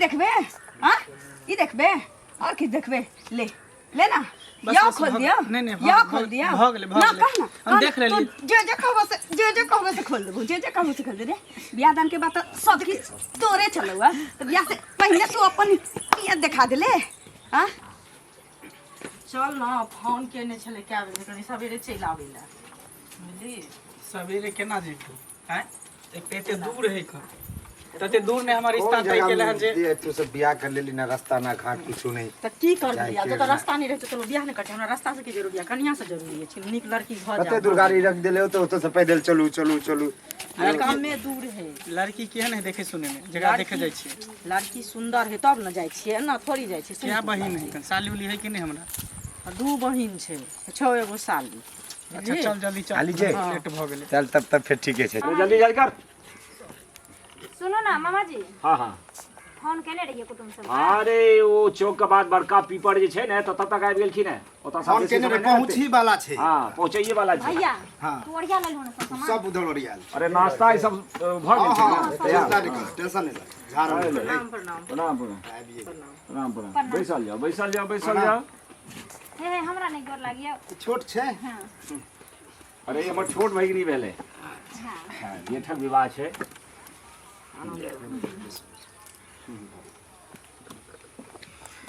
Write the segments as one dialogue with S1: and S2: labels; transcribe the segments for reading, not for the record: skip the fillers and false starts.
S1: देखबे हां ई देखबे और की देखबे ले ले ना
S2: बस,
S1: या
S2: बस,
S1: खोल
S2: भऽ-
S1: दिया
S2: नहीं, नहीं, भऽ-
S1: या
S2: भऽ-
S1: खोल दिया
S2: भऽ गेलै, भऽ
S1: ना
S2: गेलै।
S1: कह ना
S2: हम देख लेलियै।
S1: तू जे जे कहबो से जे जे कहबो से खोल देबो जे जे कहबो से खोल दे रे बियाह दान के बात तो सब किछ तोरे चलौआ तो बियाह से पहले तू अपन ये देखा देले हां
S3: चल ने फोन केने छलै कए बजे कनि सवेरे चलि आबै लए बुझली
S2: सवेरे केना जेतू आँय एक तऽ एते दूर है कऽ तते दूर नहि हमर रिश्ता
S4: कोन
S2: तय
S4: जगह
S2: केले हन जे
S4: में तू सब बियाह कर लेली ना रास्ता ना घाट कुछो नहीं
S3: तऽ की करबै
S4: जाइ
S3: बियाह
S4: के
S3: जतऽ रास्ता नहि रहै छै तऽ बियाह नहि करतै हमरा रास्ता से की जरूरी है कनिया से जरूरी अछि नीक लड़की भऽ
S4: कते
S3: जाए
S4: दूर गाड़ी रख देले हो तो ओतऽ से पैदल चलू चलू चलू
S3: अरे कमे दूर है
S2: लड़की केहन है देखे सुने में जकरा देखे जाइ छियै
S3: लड़की सुन्दर है तब ने जाइ छियै एना थोड़ी जाइ छियै
S2: क्या बहिन है कन साली उली है कि नहीं हमरा
S3: दू बहिन छै छौ एगो साली
S2: अच्छा चल जल्दी चल
S4: हाली जे।
S2: लेट भऽ गेलै
S4: चल तब तब फिर ठीके छै
S5: जल्दी जल्दी कर
S6: सुनू ना मामाजी
S5: हाँ हाँ
S6: फोन केने रहियै कुटुम सब
S5: अरे ओ चौक के बाद बड़का पीपर जे छै ने तऽ तब तक आबि गेलखिन हेँ ओतऽ
S4: फोन केने रहे पहुँची वाला छै
S5: हाँ पहुँचैए वाला छै
S6: भैया
S4: हाँ।
S6: तू ओरिया लेलहो ने सब सामान
S4: सब उधर ओरियाल
S5: अरे नाश्ता ई सब भऽ गेल छै
S4: हाँ
S5: ने?
S4: हाँ चिंता नहीं कर टेंशन नहीं ले झाड़
S3: प्रणाम प्रणाम
S5: प्रणाम प्रणाम
S4: आबिए
S5: प्रणाम प्रणाम बैसल जाओ बैसल जाओ बैसल जाओ
S6: हे हे हमरा नहि गोर लागियो
S4: छोट छै
S6: हाँ
S5: अरे ई हमर छोट भगिनी भेलै
S6: हाँ
S5: हाँ, जेठक विवाह छै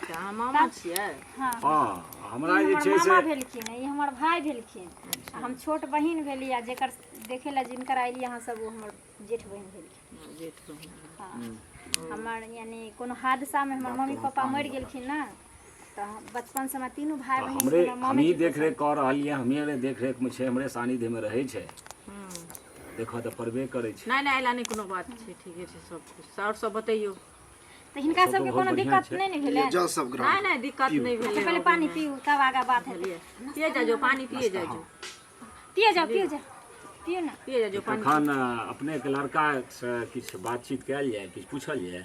S3: तऽ अहाँ मामा छियै
S6: हाँ
S5: हाँ हमरा
S6: ई
S5: जे
S6: हमर
S5: छै
S6: मामा
S5: से
S6: भेलखिन ई हमर भाय भेलखिन आ हम छोट बहिन भेली आ जेकर देखे ला जिनकर आइली अहाँ सब ओ हमर जेठ बहिन भेलखिन
S3: जेठ बहिन
S6: हाँ हमर यानी कोनो हादसा में हमर मम्मी पापा मरि गेलखिन ना तऽ बचपन से हमरा तीनू भाय बहिन
S5: हमरे
S6: हमर मम्मी
S5: हमही देखरेख कऽ रहलियै हमरे देखरेखमे छै हमरे सानिध्यमे रहै छै देखऽ तऽ पड़बे करै छै
S3: नहि नहि अइला नहि कोनो बात छै ठीके छै सब कुछ आओर सब बतैयौ
S6: तऽ हिनका
S5: सब
S6: सबके
S5: बहुत
S6: कोनो
S5: बढ़िआँ
S6: दिक्कत
S5: छै।
S6: नहि ने भेलै
S4: जल सब ग्रहण
S3: नहि नहि दिक्कत नहि भेलै
S6: पहिले पानी पीऊ तब आगा बात हेतै
S3: पिए जा जो पानी पिए जा जो
S6: पिए जाओ पिए जाओ पियू ना
S3: पिए जा जो पानी
S5: तखन अपनेके लड़कासँ किछु बातचीत कयल जाय किछु पूछल जाय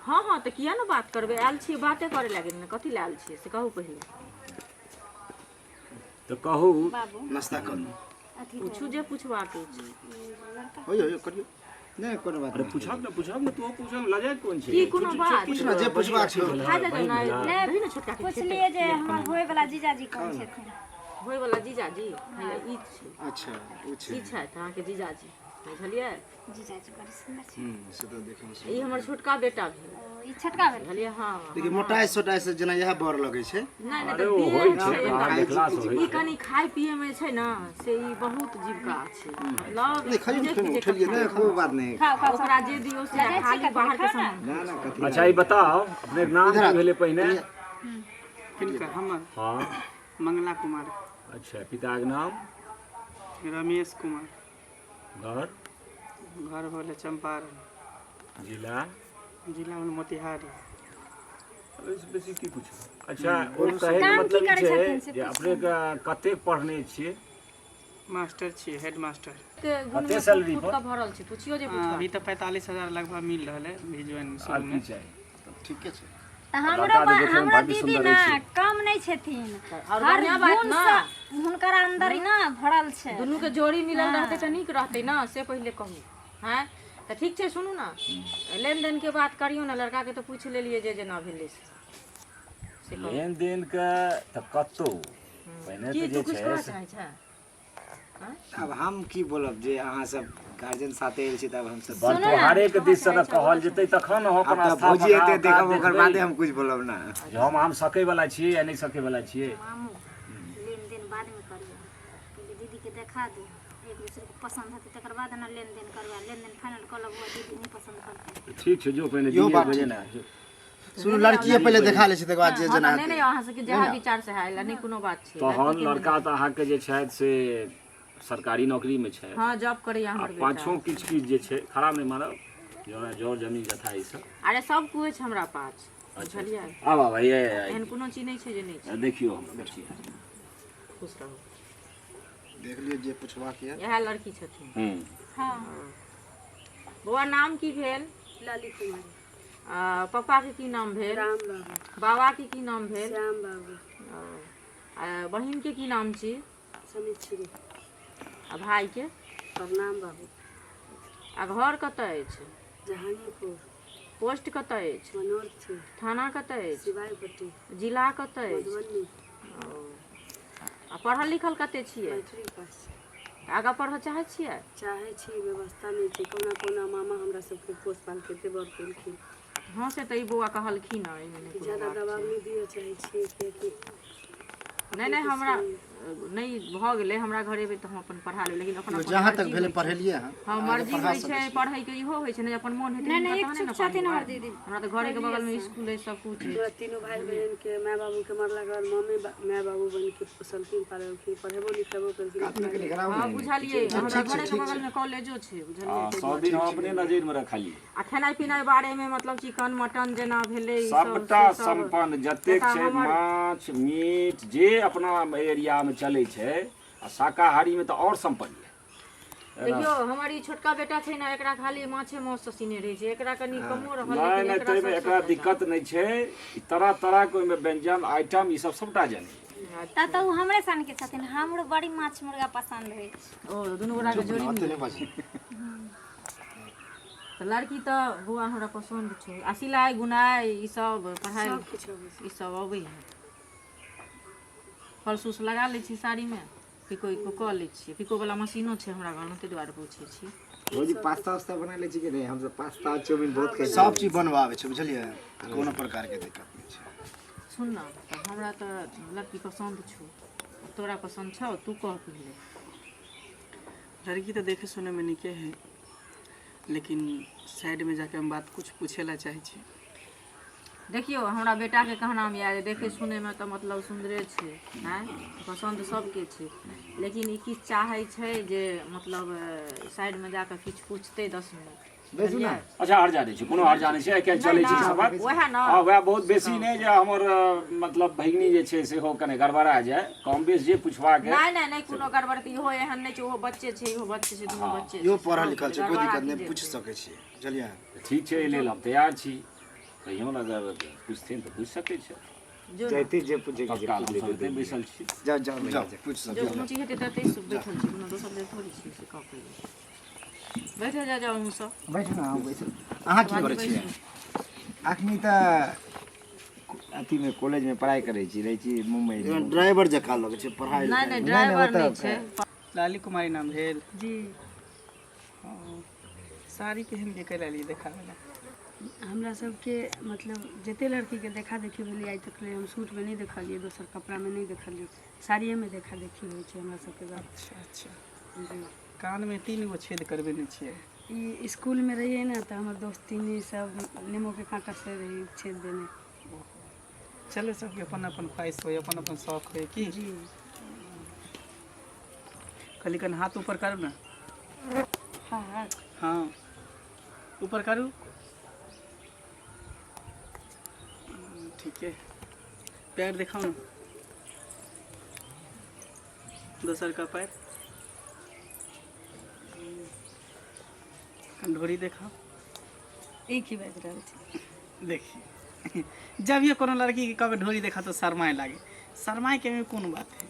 S3: हँ हँ तऽ किया ने बात करबै आयल छियै बाते करे लागे ने कथी लए आयल छियै से कहू पहिले
S5: तऽ कहू
S6: बाबू
S4: नाश्ता करू
S6: अथी
S3: पूछू जे पूछबाक अछि
S4: होइयो होइयो करियौ
S7: नहि कोनो बात
S5: अरे पूछब ने पूछब ने तू पूछब लजाय कोन छै
S3: की कोनो बात
S4: पूछ ना जे पूछबाक छौ
S3: खा जा ना
S6: नहि
S3: दही ने छोटका के
S6: पुछलियै जे हमर होय वाला जीजाजी कोन छथिन
S3: होय वाला जीजाजी हैया ई छै
S4: अच्छा ओ छै
S3: ई छथि अहाँके जीजाजी बुझलियै
S6: जीजाजी बड़ सुन्दर छै
S4: से तऽ देखै मे
S3: ई हमर छोटका बेटा भेल
S6: ओ, ई छोटका भेल
S3: बुझलियै हँ
S4: देखिए मोटाइ सोटाइ से जेना इएह बड़ लगै छै
S3: नहि नहि
S5: अरे
S3: तऽ
S5: ओ
S3: देह
S5: होइ छै
S3: छै
S5: बाहर देखला से होइ
S3: ई
S5: छै
S3: कनि खाय पिए मे छै ने से ई बहुत जीविका छै मतलब
S4: नहि खाइयो
S3: जे
S4: ने
S3: जे
S4: उठेलियै
S7: नहि कोनो बात नहि
S6: खाओ खाओ
S3: ओकरा जे दियौ से
S6: लजाइ छी
S3: खाली
S6: कथी?
S3: बाहर के
S6: खाउ ने।
S3: सामान
S7: ना ना कथी
S5: अच्छा ई बताओ अपने के नाम
S4: इधर
S5: की
S4: आ।
S5: भेलै पहिने
S2: किनकर हमर
S5: हाँ
S2: मंगला कुमार
S5: अच्छा पिताके नाम
S2: रमेश कुमार
S5: घर
S2: घर भेलै चम्पारण
S5: जिला
S2: जिला भेल मोतिहारी
S5: ओहिसँ बेसी की पूछू अच्छा ओ कहैके
S6: काम की
S5: मतलब ई
S6: करै
S5: छै
S6: छथिन से
S5: जे
S6: पूछू।
S5: अपनेके कतेक पढ़ने छियै
S2: मास्टर छियै हेड मास्टर
S3: के गुण
S5: कते
S3: मे
S5: सैलरी
S3: फूट
S5: पर?
S3: के भरल छै पुछियो जे
S2: हाँ, अभी
S3: पुछबाक
S2: तऽ 45,000 लगभग मिल रहल है अभी ज्वाइन
S5: आर
S2: शुरू
S5: की
S2: में
S5: चाही
S4: ठीके छै
S6: तऽ हमरो
S5: लड़का तऽ देखैमे
S6: हमरो
S5: भाग्य
S6: दीदी
S5: सुन्दर
S6: ने
S5: अछि।
S6: कम नहि छथिन
S3: आओर
S6: हर
S3: बढ़िआँ बात
S6: गुण
S3: ने।
S6: सँ हुनकर अंदर ने भरल छै
S3: दुनू के जोड़ी मिलल रहतै तऽ नीक रहतै ने से पहिले कहू हँ तऽ ठीक छै सुनू ने लेन देन के बात करियौ ने लड़का के तऽ पूछि लेलियै जे जेना भेलै से से कहू
S5: लेन देन के तऽ कतौ पहिने
S3: की
S5: तऽ
S3: तू
S5: जे
S3: किछु
S5: छै
S3: कहऽ
S5: से
S3: चाहै छै
S7: अब हम की बोलब जे अहाँ सब गार्जियन साथे आयल छी तब हम सब
S5: बरतोहारे के दिस से ने कहल जेतै तखन हम
S7: आब
S5: अपन
S7: तऽ
S5: आस्था
S7: भौजी
S5: बना
S7: एते
S5: औकात
S7: देखब ओकर
S5: देखबै
S7: बादे हम कुछ बोलब ना
S5: जे हम सकै वाला छियै या नहि सकै वाला छियै
S6: मामू लेन देन बाद में करियो पहिले दीदी के देखा दू एक दूसरे के पसंद हेतै तकर बाद ने लेन देन करबै लेन देन फाइनल कऽ लेबो दीदी नहि पसंद करतै
S5: ठीक छै जो पहिने
S4: इहो
S5: दिल्ली
S4: बात
S5: बजे
S4: ठीक
S5: ने जो।
S4: सुनू लड़किए पहिले देखा लै छै तकर बाद जे
S3: हँ
S4: जेना
S3: तऽ नहि नहि अहाँ सबके जएह विचार से है नहि कोनो बात छै
S5: तहन लड़का तऽ अहाँके जे छथि से सरकारी नौकरीमे छथि
S3: हँ जॉब करैया
S5: आ
S3: हमर बेटा
S5: पाछो किछु किछु जे छै खराब नहि मानब जोरा जर जमीन जथा ई सब
S3: अरे सब कुछ हमरा पास बुझलियै
S5: आब आब ये
S3: एहन कोनो चीज नहि छै जे नहि छै
S5: देखियौ हम बचिया
S3: खुश रहू
S4: देख लियौ जे पुछबाक यऽ
S3: इएह लड़की छथिन
S5: हूँ
S6: हँ
S3: बौआ नाम की भेल
S8: लाली कुमारी
S3: आ, पप्पा के की नाम भेल
S8: राम बाबू
S3: बाबा के की नाम भेल
S8: श्याम बाबू
S3: ओ, आ बहिन के की नाम छी
S8: समीक्षरी
S3: आ भाई के
S8: प्रणाम बाबू
S3: आ घर कतऽ अछि
S8: जहानीपुर
S3: पोस्ट कतऽ अछि?
S8: मनोर छै।
S3: थाना कतऽ अछि?
S8: सिवाईपट्टी।
S3: जिला कतऽ अछि?
S8: मधुबनी।
S3: ओ आ पढ़ल लिखल कते छियै?
S8: मैट्रिक पास छै।
S3: आगाँ पढ़ऽ चाहै छियै?
S8: चाहै छी, व्यवस्था नहि छै। कोना कोना मामा हमरा सबके पोस पाल के एते बड़ केलखिन।
S3: हँ, से तऽ ई बौआ कहलखिन हँ, एहिमे नहि कोनो
S8: ज्यादा
S3: बात
S8: दबाव
S3: छै।
S8: नहि दिअ चाहै छियै कियाकि
S3: नहि नहि, हमरा नहि भऽ गेलै। हमरा घर एबै तऽ हम अपन पढ़ा लेबै, लेकिन अपन अपन
S4: जहाँ तक
S3: मर्जी
S4: भेलै
S3: होइ छै।
S4: पढ़ेलियै हँ।
S3: हँ,
S4: आगे
S3: मर्जी
S4: पढ़ा
S3: होइ
S4: सकै
S3: छै
S4: छी।
S3: पढ़ैके, इहो होइ छै ने जे अपन मोन हेतै
S6: नहि
S3: हुनका
S6: नहि,
S3: तहने
S6: इच्छुक
S3: ने
S6: छथिन हमर
S3: पढ़ेबै।
S6: दीदी।
S3: हमरा तऽ घरेके बगलमे स्कूल अछि, सब कुछ
S8: हमरा
S3: अछि।
S8: तीनू भाय बहिनके माय बाबूके मरलाके बाद मामे माय बाबू बनिके पोसलखिन पाललखिन, पढ़ेबो लिखेबो केलखिन।
S7: कातमे कनि खराब
S3: हँ
S7: नहि
S3: बुझलियै, हमरा
S4: ठीक छै,
S3: घरेके
S4: ठीक छै।
S3: बगलमे कॉलेजो छै, बुझलियै,
S5: हँ,
S3: ताहि
S5: सब
S3: दुआरे।
S5: दिन हम अपने नजरिमे रखलियै।
S3: आ खेनाइ पिनाइ बारेमे मतलब चिकन मटन जेना भेलै ई सब
S5: सबटा
S3: से सब
S5: सम्पन्न जतेक
S3: जकाँ
S5: छै,
S3: हमर
S5: माछ मीट जे अपना एरियामे चलै छै, आ शाकाहारीमे तऽ आओर सम्पन्न यऽ।
S3: देखियौ, हमर ई छोटका बेटा छै ने, एकरा खाली माछे माउस से सीने रहै छै। एकरा कनि कमो रहल,
S5: नहि
S3: लेकिन
S5: नहि,
S3: एकरा
S5: ताहिमे
S3: सबसँ
S5: एकरा
S3: ज्यादा।
S5: दिक्कत नहि छै। ई तरह तरहके ओहिमे व्यञ्जन आइटम ई सब सबटा जनैए।
S6: तऽ तऽ ओ हमरे सनके छथिन। हमरो बड़ी माछ मुर्गा पसन्द होइ छै।
S3: ओ दुनू गोटाके
S4: चुप
S3: जोड़ी
S4: ने, ओते
S3: मिलल
S4: नहि बाजू।
S3: तऽ लड़की तऽ बौआ हमरा पसन्द छै। आ सिलाइ बुनाइ ई सब पढ़ाइ
S8: सब किछु अबै छै।
S3: ई सब अबै है? फॉल्स उल्स लगा लै छी साड़ीमे, पिको इको कऽ लै छियै? पिको वाला मशीनो छै हमरा घरमे, ताहि दुआरे पूछै छी।
S7: भौजी, पास्ता उस्ता बना लै छी कि नहि? हमसब पास्ता चाउमीन बहुत खाइ छी।
S4: सब चीज बनबाबै छै, बुझलियै? कोनो प्रकारके दिक्कत नहि छै।
S3: सुन न तऽ, हमरा तऽ लड़की पसन्द छौ, तोरा पसन्द छौ? तू कह पहिले।
S2: लड़की तऽ देखे सुनैमे नीके है, लेकिन साइडमे जाके हम बात कुछ पूछे ला चाहै छी।
S3: देखियौ, हमरा बेटाके कहनाम यए जे देखै सुनैमे तऽ मतलब सुन्दरे छै, आँय, पसन्द सबके छै, लेकिन ई किछु चाहै छै जे मतलब साइडमे जाकऽ किछु पुछतै 10 मिनट।
S7: बैसू ने।
S5: अच्छा, हर्जा नहि छै, कोनो हर्जा नहि छै। आइ काल्हि चलै छै ई सब बात।
S3: वएह ने।
S5: हँ, वएह बहुत बेसी नहि जे हमर मतलब भगिनी जे छै सेहो कने गड़बड़ा जाय, कम बेस जे पुछबाक
S3: नहि नहि नहि, कोनो गड़बड़ के इहो एहन नहि छै। ओहो बच्चे छै, इहो बच्चे छै, दुनू बच्चे
S4: इहो
S3: छै।
S4: पढ़ल लिखल छै, कोइ
S3: गड़बड़ा
S4: दिक्कत
S3: की
S4: नहि,
S3: जेतै?
S4: पूछि सकै छियै, बुझलियै?
S5: ठीक छै, एहि लेल हम तैयार छी। कहियो ने अगर पुछथिन तऽ पूछि सकै छै।
S3: जो ने।
S7: जाइते जे पूछे के छै,
S5: तत्काल
S7: पूछि
S5: हमसब
S7: लेतै।
S5: एतै बैसल छी।
S7: जाउ जाउ भैया,
S4: जाउ
S7: जाउ।
S4: पूछि
S3: जो
S4: सकै
S3: कोनो चीज हेतै तऽ एतै बैठल छी, कोनो दोसर जगह थोड़ी छी से कऽ कऽ बैठल जा। जाउ अहूँ सब।
S7: बैठू ने अहाँ, बैसू।
S4: अहाँ की करै छियै?
S7: अखनी तऽ अथीमे कॉलेजमे पढ़ाइ करै छी, रहै छी मुम्बईमे।
S4: ड्राइवर जकाँ लगै छै पढ़ाइ।
S3: नहि नहि,
S7: नहि,
S3: ड्राइवर
S7: ओतऽ
S3: नहि छै।
S2: लाली कुमारी नाम भेल?
S8: जी।
S2: ओ, साड़ी केहन के कैला देखाबै ला?
S8: हमरा सबके मतलब जते लड़कीके देखा देखी भेलै आइ तक ले, हम सूटमे नहि देखलियै, दोसर कपड़ामे नहि देखलियै, साड़िएमे देखा देखी होइ छै हमरा सबके गाँव।
S2: अच्छा अच्छा।
S8: जी।
S2: कानमे 3 गो छेद करबेने छियै?
S8: ई स्कूलमे रहियै ने तऽ हमर दोस्तिनी सब नेमोके काँटा से रही छेद देने।
S2: चलो, सबके अपन अपन ख्वाहिश होइ, अपन अपन शौक होइ की।
S8: जी।
S2: कहली कन हाथ ऊपर करू ने।
S8: हाँ हाँ।
S2: हाँ, ऊपर करू। ठीक है, पैर दिखाओ ना, दोसर का पैर। ढोरी देखाओ।
S8: ई की बाजि रहल छी?
S2: देखिए, जब ये कोनो लड़की के कहबै ढोरी देखा तऽ शरमाए लागे। शरमाए के एहिमे कोन बात है?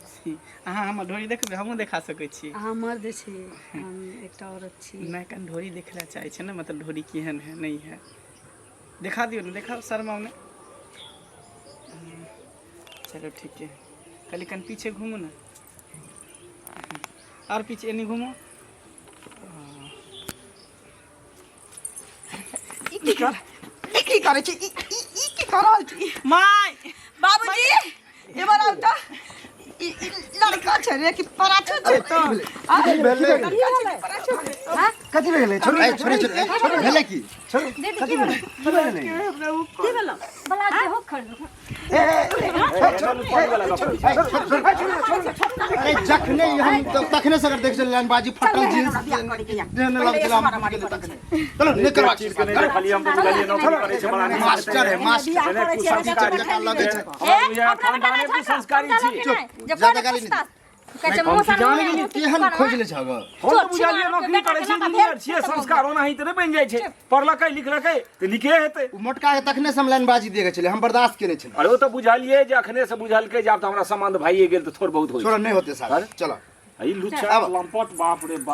S2: अहाँ हमर ढोरी देखबै, हमहूँ देखा सकै छी।
S8: अहाँ मर्द छी, हम एकटा औरत छी।
S2: नहि, कनि ढोरी देखै लए चाहै छै ने, मतलब ढोरी केहन है नहीं है। देखा दियौ ने, देखाओ, शरमाउ ने। चलो ठीक है। कहली कनि पीछे घूमू ने, और पीछे एनी घूमो।
S1: ई की कर, ई की करै छी? ई ई ई की कर रहल छी?
S2: माय!
S1: बाबूजी, एमहर आउ तऽ। ई ई लड़का छै रे कि पराठो छै?
S4: की भेलै?
S1: लड़का छै कि पराठो छै?
S7: कथी भए गेलै? छोड़ू।
S4: ए, छोड़े छोड़े छोड़े, भेलै की?
S7: छोड़ू। कथी भेलै? की भेलै?
S1: की भेलौ?
S6: ब्लाउज सेहो खरीदू।
S4: अरे, जखने हम तखने से अगर देख छलियै लाइनबाजी फटल जींस देने लग छलै, हम बुझि गेलियै तखने। चलो, नहि करबाक छै।
S5: चीज के नहि देखलियै हम तऽ बुझलियै नौकरी करै छै, बड़ा नीक।
S4: मास्टर है, मास्टर।
S5: नहि, कुसंस्कारी
S4: जकाँ लगै छै।
S5: हमरा बुझाइए खानदाने कुसंस्कारी छी।
S6: जे
S4: ज्यादा गाली नहि।
S6: कहै छै मुँह सन
S5: जाने गेलियै।
S4: केहन खोजले छह गो?
S5: हम तऽ बुझलियै नौकरी करै छै, इंजीनियर छियै। संस्कार ओनाही तऽ नहि बनि जाइ छै। पढ़लकै लिखलकै तऽ नीके हेतै।
S4: ओ मोटका के तखने से हम लाइनबाजी देखै छलियै, हम बर्दाश्त केने छलियै।
S5: अरे, ओ तऽ बुझलियै जे अखने से बुझलकै जे आब तऽ हमरा संबंध भइए गेल, तऽ थोड़ बहुत होइ
S4: छोड़, नहि होते साथ, चलो।
S5: छै। ई लुच्चा
S4: आब।
S5: लम्पट, बाप रे बाप।